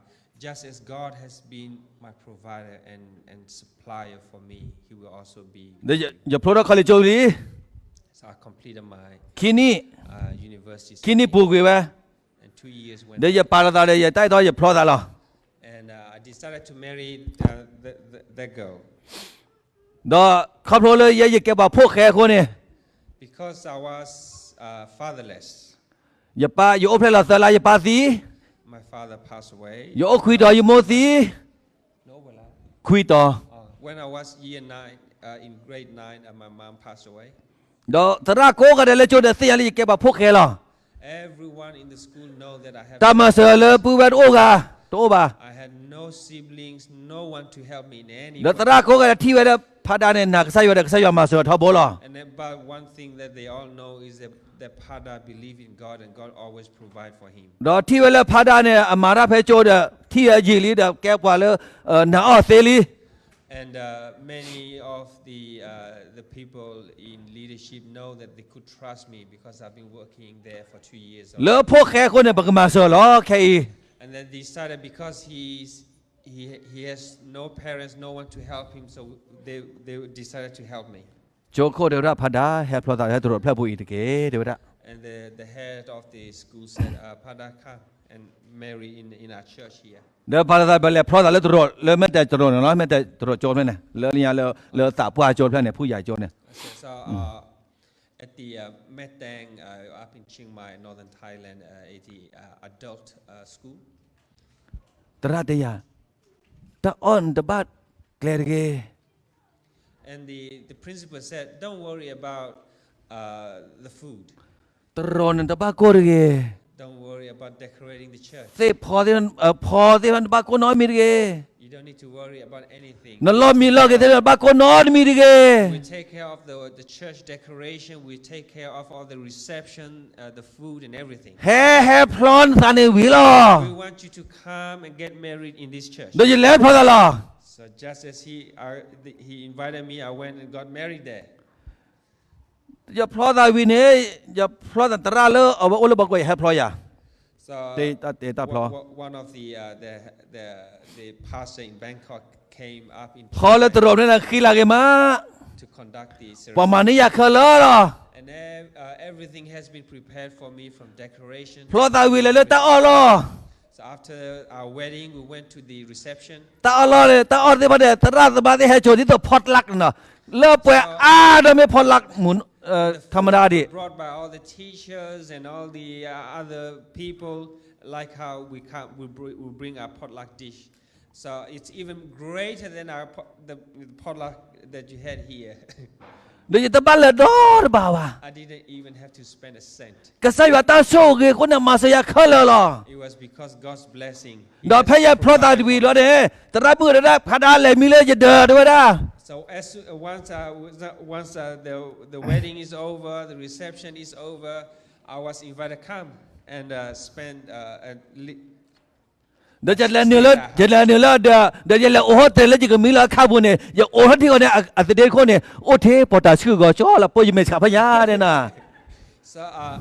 Just as God has been my provider and, and supplier for me, He will also be with you. ယဖျိထီၣ် college ကၠိလံ. So I completed my, ခံနံၣ်, uh, university ခံနံၣ် study. ပူၤကွံာ်ဝဲ, And two years went by. ဒီးယပာ်လီၤသးဒီး ယတၢ်အဲၣ်တီ ယဖျီသးလီၤ. And, uh, I decided to marry, uh, the, the, that girl. ဒီးခီဖျိလၢယဲ ယကဲပှၤဖိၣ်ဃဲအဃိန့ၣ်, Because I was, uh, fatherless. ယပၢ်, ယအိၣ်ဖျဲၣ်လီၤသၢလါ ယပၢ်သံ, My father passed away. ယအိၣ်ခွံတီၤ ယမိၢ်သံ, ခွံတီၤ. Uh, when I was year nine, uh, in grade nine, uh, my mom passed away. ဒီးသရၣ်ကိးဂၤဒဲးလၢကၠိဒီးသ့ၣ်ညါလၢယကဲပှၤဖိၣ်ဃဲလီၤ. Everyone in the school know that I have no siblings. တၢ်မၤစၢၤလၢပုၢ်ဝဲၢ်တအိၣ်ဂၤ, တအိၣ်ဘၣ်. I had no siblings, no one to help me in any way. ဒီးသရၣ်ကိးဂၤဒဲးထံၣ်ဝဲလၢဖါဒါန့ၣ် နာ်ကစၢ်ယွၤဒီး ကစၢ်ယွၤမၤစၢၤအီၤထီဘိလီၤ. And then, but one thing that they all know is that, that Pada believe in God and God always provide for him. ဒီးထံၣ်ဝဲလၢဖါဒါန့ၣ် အမၤတၢ်ဖဲကၠိဒီး ထံၣ်ဝဲယံာ်လံဒီး ကဲပှၤလၢ နာ်အီၤသ့လံ. And, uh, many of the, uh, the people in leadership know that they could trust me because I've been working there for two years already. လၢဖိၣ်ဃဲအဃိန့ၣ် ပကမၤစၢၤလီၤ ခဲအံၤ. And then they decided because he's, he, he has no parents, no one to help him, so they, they decided to help me. ကၠိခိၣ်တဲဝဲဒၣ် ဖါဒါ ဟဲဖျီသးလၢတရိးဖျၢၣ်ပူၤအံၤတက့ၢ် တဲဝဲဒၣ်. And the, the head of the school said, uh, Father, come and marry in, in our church here. ဒီးဖါဒါသးဘၣ်လဲၤဖျီသးလၢတရိး လၢမဲာ်တဲးတရိးန့ၣ်လီၤ, မဲာ်တဲးတရိးကၠိဖျၢၣ်န့ၣ် လၢလၢညါလၢ လၢသးပှၢ်ကၠိဖျၢၣ်န့ၣ် ဖုၣ်ယၤကၠိန့ၣ်. So, uh, at the, uh, Mae Taeng, uh, up in Chiang Mai, northern Thailand, uh, at the, uh, adult, uh, school. သရၣ်တဲယၤ, တၢ်အီၣ်နတဘၣ်ကျဲတဂ့ၤ. And the, the principal said, don't worry about, uh, the food. တရိးနတဘၣ်ကိၢ်တဂ့ၤ. Don't worry about decorating the church. သ့ၣ်ဖီသ့ၣ်, ဖီသ့ၣ်တဖၣ်နတဘၣ်ကိၢ်နီတမံၤတဂ့ၤ. You don't need to worry about anything. နလီၢ်မံလီၢ်ဂ့ၤသ့ၣ်တဖၣ်နဘၣ်ကိၢ်နီတမံၤတဂ့ၤ. We take care of the, the church decoration. We take care of all the reception, uh, the food and everything. ဟဲဟဲဖျီနသးန့ၣ်ဝံၤလီၤ. We want you to come and get married in this church. ဒီးယလဲၤဖျီသးလီၤ. So just as he, uh, he invited me, I went and got married there. ယဖျီသးဝံၤန့ၣ်, ယဖျီသးသရၣ်လၢအဝဲအိၣ်လၢဘီကီး ယဟဲဖျီယၤ. So, တၢ်တဲတၢ်ဖျီ one of the, uh, the, the, the pastor in Bangkok came up in ဖီလၢတရိးန့ၣ် ဃံလၤဂ့ၤမး, to conduct the ceremony. ပှၤမၤန့ၢ်ယၤခဲလၢာ်လီၤ. And then, uh, everything has been prepared for me from decoration. ဖျီသးဝံၤလဲၤလၢတၢ်အီၣ်လီၢ်. So after our wedding, we went to the reception. တၢ်အီၣ်လီၢ်န့ၣ်, တၢ်အီၣ်သ့ၣ်တဖၣ်န့ၣ် သရၣ်သမါသ့ၣ်ဟဲစိာ်ဒ်သိး potluck န့ၣ်လီၤ. လၢပှဲၤအါဒီးမ့ၢ် potluck မူ, ထမဒါဒံး brought by all the teachers and all the, uh, other people, like how we come, we br-, we bring our potluck dish. So it's even greater than our po-, the, the potluck that you had here. ဒီးယတဘၣ်လၢၤဒီတဘးဘၣ်. I didn't even have to spend a cent. ကစၢ်ယွၤတၢ်ဆိၣ်ဂ့ၤအဃိန့ၣ် မၤစၢၤယၤခဲလၢာ်လီၤ. It was because God's blessing. ဒီးဖဲယဖျီသးတဝံၤလီၤန့ၣ် သရၣ်မုၣ်တဒၣ်ဖါဒါလဲၤမံလၢယဒၢးတဲဝဲဒၣ်. So as soon, uh, once, uh, once, uh, the, the wedding is over, the reception is over, I was invited come and, uh, spend, uh, and li- ဒီးယလဲၤနုာ်လၢ, ယလဲၤနုာ်လၢဒၢး, ဒီးယလဲၤအိးထီၣ်တ့ၢ်လၢယကမံလၢအခါပူၤန့ၣ် ယအိးထီၣ်ထံအီၤန့ၣ် အသဒ့ခိၣ်န့ၣ် အိၣ်ထဲပီးတၢ်ဆှုၣ်ဂီၤကၠီလီၤ ပိာ်ယမဲာ်ဆှးဖဲညါန့ၣ်နီၤ. So, uh,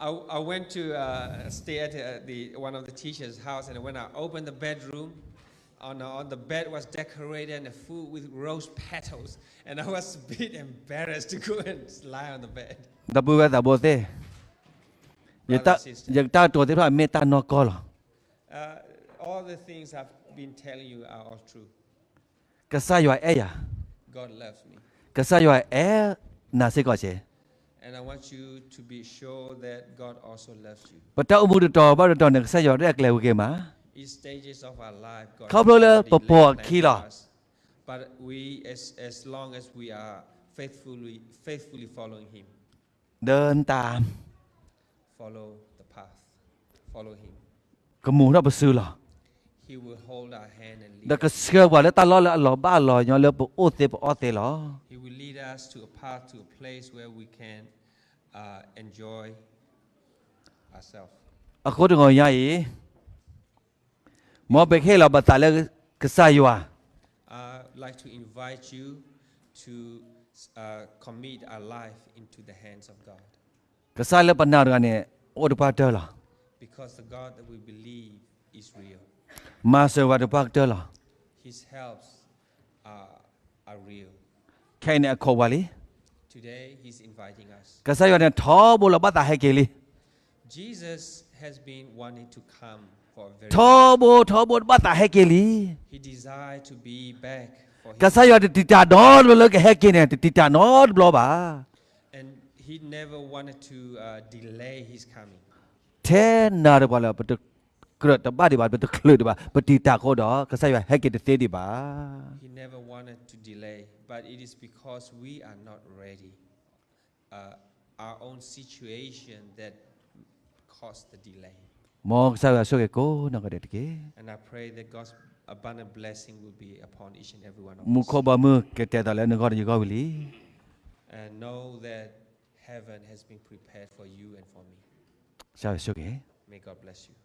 I, I went to, uh, stay at, uh, the, one of the teachers' house, and when I opened the bedroom, on, on the bed was decorated and full with rose petals, and I was a bit embarrassed to go and lie on the bed. ဒီပုၢ်ဝဲၢ်သးဘိသ့ၣ်, ယတၢ်ကတိၤသ့ၣ်တဖၣ်မ့ၢ်တၢ်နီၢ်ကီၢ်လီၤ. Uh, all the things I've been telling you are all true. ကစၢ်ယွၤအဲၣ်ယၤ, God loves me. ကစၢ်ယွၤအဲၣ်နၤစ့ၢ်ကီးစ့ၢ်. And I want you to be sure that God also loves you. ပတၢ်အိၣ်မူတတီၤဘၣ်တတီၤန့ၣ် ကစၢ်ယွၤရဲၣ်ကျဲၤဝဲက့ၤမး, each stages of our life, God ခီဖျိလၢပပိာ်အခံလီၤ. But we, as, as long as we are faithfully, faithfully following Him, ဒီးနတၢ် follow the path, follow Him. ကမူးထီၣ်ပစုလီၤ. He will hold our hand and lead us. ဒီးကဆှၢပှၤလၢတၢ်လီၢ်လၢအလီၤဘၣ်အလီၤညီလၢပအိၣ်သ့ပအီၣ်သ့လီၤ. He will lead us to a path, to a place where we can, uh, enjoy ourselves. အဃိတဂီၤညါအံၤ မ်ပကဟ့ၣ်လီၤပသးလၢကစၢ်ယွၤ. I'd like to invite you to, uh, commit our life into the hands of God. ကစၢ်လၢပနာ်တဂၤန့ၣ် အိၣ်တပှၢ်တၢၢ်လီၤ. Because the God that we believe is real. မၤစၢၤဝဲတပှၢ်ကတၢၢ်လီၤ. His helps are, are real. ခဲအံၤန့ၣ် အခိးပှၤလံ. Today, He's inviting us. ကစၢ်ယွၤန့ၣ် ထီဘိလီၤဘၣ်သးဟဲက့ၤလံ. Jesus has been wanting to come for a very long time. ထီဘိထီဘိဘၣ်သးဟဲက့ၤလံ. He desired to be back for His ကစၢ်ယွၤတတံာ်တာ်နီတဘျီလၢကဟဲက့ၤန့ၣ် တတံာ်တာ်နီတဘျီဘၣ်. And He never wanted to, uh, delay His coming. ထဲနၤဒီးပှၤလၢ ပတကြၢးတဘၣ်ဒံးဘၣ်, ပတချုးဒံးဘၣ်, ပတံာ်တာ်အဃိဒီး ကစၢ်ယွၤဟဲက့ၤတသ့ဒံးဘၣ်. He never wanted to delay, but it is because we are not ready. Uh, our own situation that caused the delay. မ်ကစၢ်ယွၤဆိၣ်ဂ့ၤကိးနီၢ်ဂၤဒဲးတက့ၢ်. And I pray that God's abundant blessing will be upon each and every one of us. မူခိၣ်ဘီမုၢ်ကတဲာ်သးလၢနဂီၢ်ဒီးယဂီၢ်ဝံၤလံ. And know that heaven has been prepared for you and for me. ကစၢ်ယွၤဆိၣ်ဂ့ၤ. May God bless you.